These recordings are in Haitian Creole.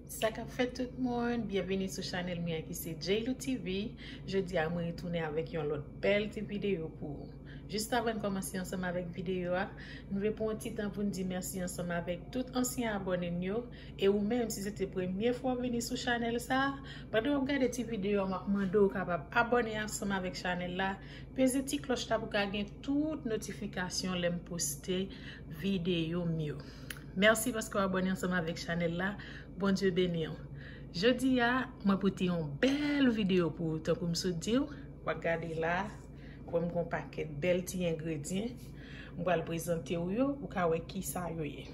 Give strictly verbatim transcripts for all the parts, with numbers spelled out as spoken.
Sa k ap fèt tout moun, byenveni sou chanèl mwen an ki se J L U T V. Jodi a mwen retounen avèk yon lòt bèl ti videyo pou ou. Jis avan n kòmanse ansanm avèk videyo a, nou vle pran yon ti tan pou n di mèsi ansanm avèk tout ansyen abòne n yo. E ou menm, si se te premye fwa w vini sou chanèl sa a, pandan w ap gade ti videyo a, m ap mande w kapab abòne ansanm avèk chanèl la, peze ti klòch la pou w ka gen tout notifikasyon lè m poste videyo m yo. Mèsi paske w abòne ansanm avèk chanèl la. Bondye beni w. Jodi a, mwen pote yon bèl videyo pou ou, tankou m sot di w, w ap gade la, ou wè m gen yon pakèt bèl ti engredyan. M pral prezante w yo, ou ka wè kisa yo ye.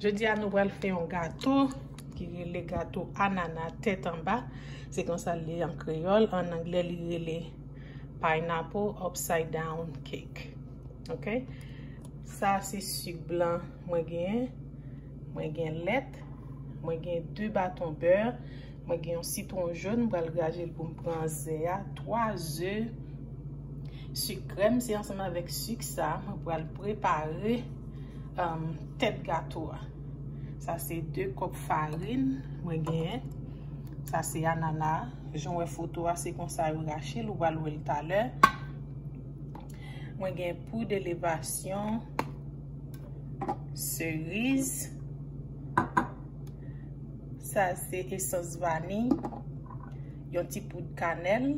Jodi a, nou pral fè yon gato ki rele gato anana tèt anba. Se konsa l ye an kreyòl, an anglè li rele pineapple upside down cake. Ok? Sa se sik blan mwen genyen. Mwen gen lèt, mwen gen de baton bè, mwen gen yon sitwon jòn, m pral graje l pou m pran ze a, twa ze, sik krèm, se ansanm avèk sik sa, mwen pral prepare, um, tèt gato a. Sa se de kòp farin mwen genyen. Sa se anana. Jan w wè foto a, se konsa yo rache l, ou pral wè l talè. Mwen gen poud elevasyon, seriz. Sa se esans vaniy, yon ti poud kanèl.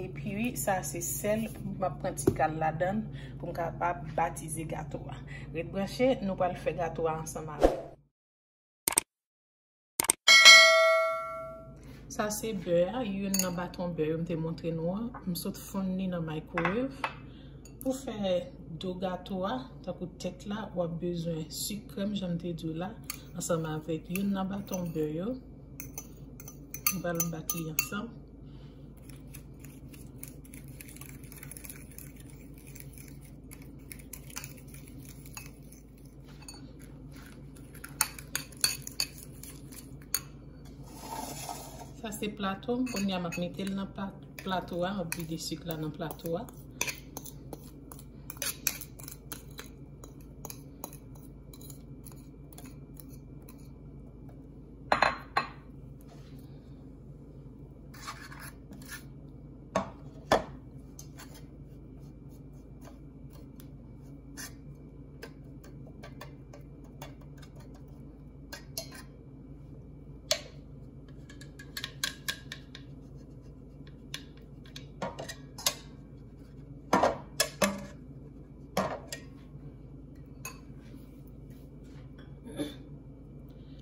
Epi sa se sèl, m ap pran ti kal ladan l pou m kapab batize gato a. Ret branche, nou pral fè gato a ansanm avè m. Sa se bè a, youn nan baton bè yo m te montre nou an. M sot fonn li nan microwave. Pou fè do gato a, tankou tèt la, w ap bezwen sik krèm, jan m te di w la, ansanm avèk youn nan baton bè yo. M pral bat li ansanm. Sa se plato m. Kounye a, m ap mete l nan pa-, plato a. M ap vide sik la nan plato a.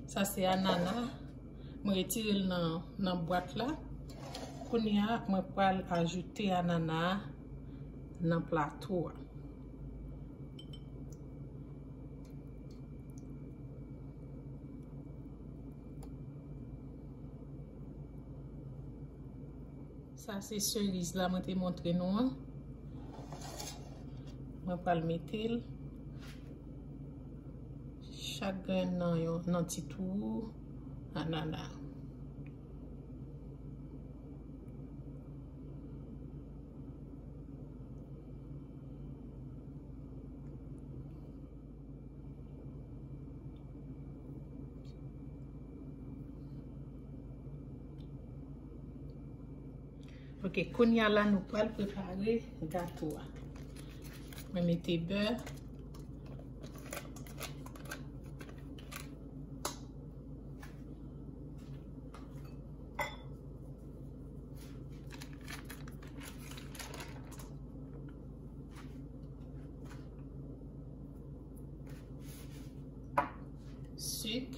Sa se anana. Mwen retire l nan, nan bwat la. Kounye a, mwen pral ajoute anana a nan plato a. Sa se seriz la mwen te montre nou an. Mwen pral mete l chak grenn nan yon, nan ti twou anana. Ok, kounye a la nou pral prepare gato a. Mwen mete bè. Sik.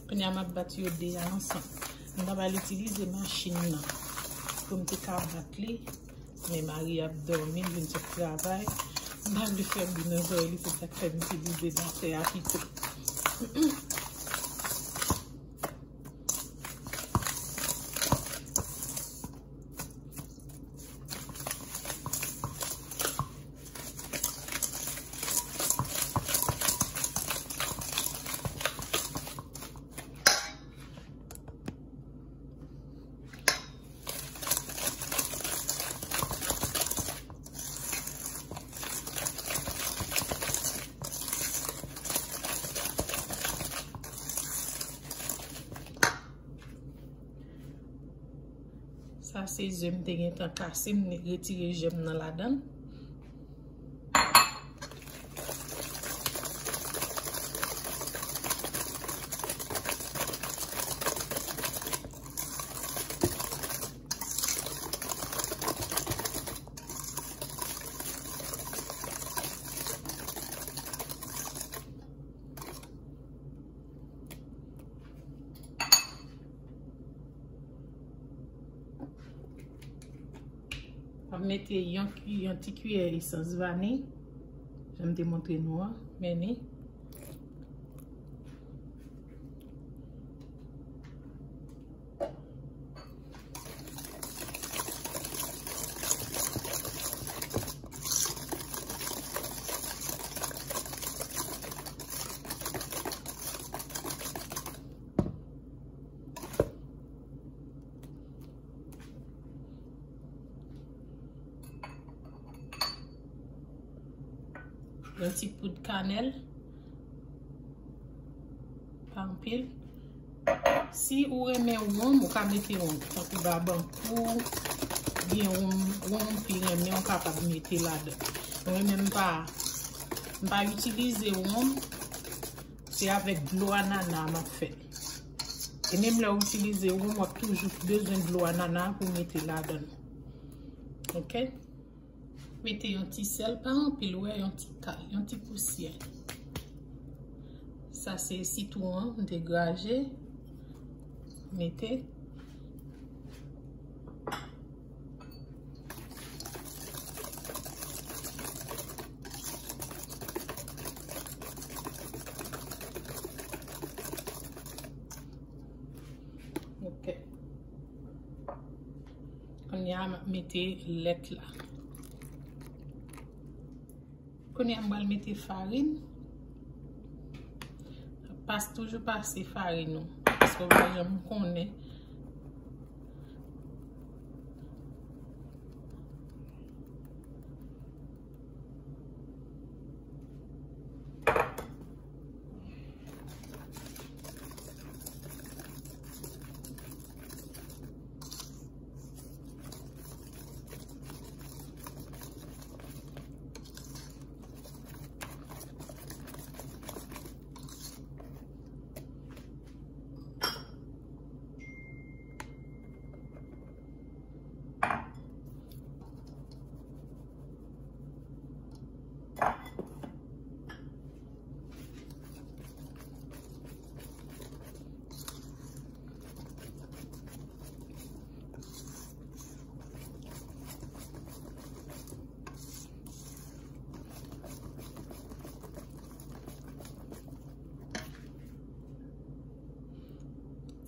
Kounye a m ap bat yo de a ansanm. M ta pral itilize machin nan pou m te ka bat li. Men mari ap dòmi, l vin sot travay. M pa vle fè bri nan zòrèy li, se sa k fè m itilize batè a pito. Sa se ze m te gentan kase, m retire jèm nan ladan l. M ap mete yon, yon ti kiyè esans vaniy, jan m te montre nou an, men ni. Yon ti poud kanèl. Pa anpil. Si ou renmen wonm, ou ka mete wonm. Tankou babankou, byen wonm, wonm ou pi renmen, ou kapab mete ladan. Mwen menm, m pa, m pa itilize wonm. Se avèk dlo anana m ap fè. E menm lè w itilize wonm, w ap toujou bezwen dlo anana pou mete ladan l. Oke? Mete yon ti sèl, pa anpil, wè, yon ti kal, yon ti pousyè. Sa se sitwon an, m te graje. Mete. Ok. Kounye a, m ap mete lèt la. Kounye a, m pral mete farin. Pas, toujou pase farin ou. Paske w pa janm konnen.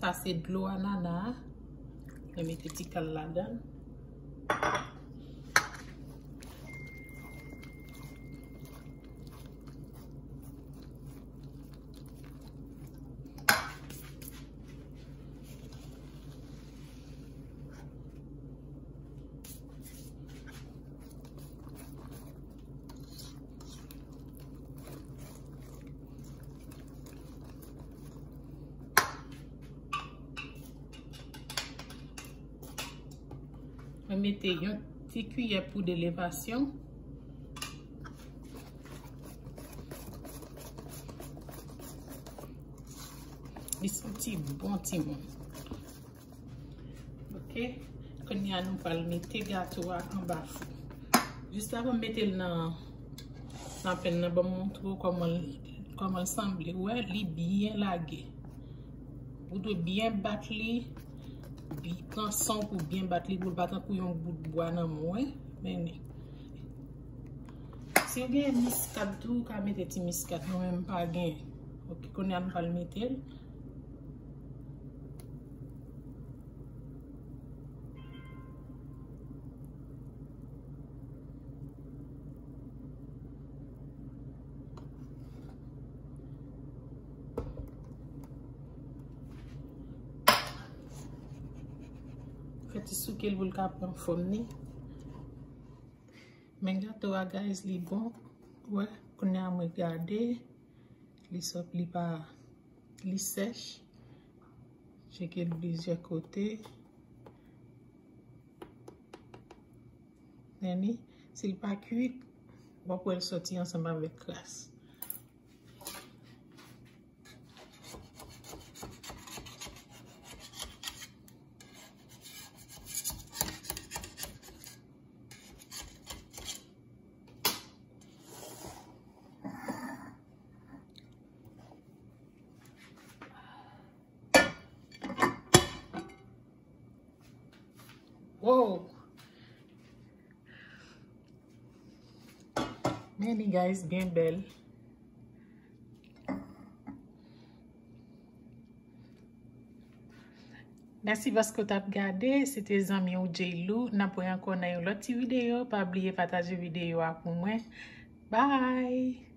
Sa se dlo anana a. Mwen mete ti kal ladan l. Mwen mete yon ti kiyè poud elevasyon. Li santi bon, timoun. Ok. Kounye a, nou pral mete gato a anba fou. Jis avan m mete l nan, nan pèn nan, ban m montre w kòman l, kòman l sanble. Ou wè, li byen lage. Ou dwe byen bat li, bi-, pran san w pou w byen bat li, pou l pa tankou yon bout bwa nan men w, wi. Men li. Si w gen miskad tou, ou ka mete ti miskad. Mwen menm, m pa gen. Ok, kounye a, m pral mete l. Fè ti souke l pou l ka pran fòm li. Men gato a, guys, li bon. Wè, kounye a mwen gade. Li sòt, li pa, li sèch. Tcheke l plizyè kote. Nenni, si l pa kuit, w ap wè l sòti ansanm avèk kras. Wow! Men li, guys, byen bèl. Mèsi paske w t ap gade. Se te zanmi w J Lou. N ap wè ankò nan yon lòt ti videyo. Pa bliye pataje videyo a pou mwen. Bye!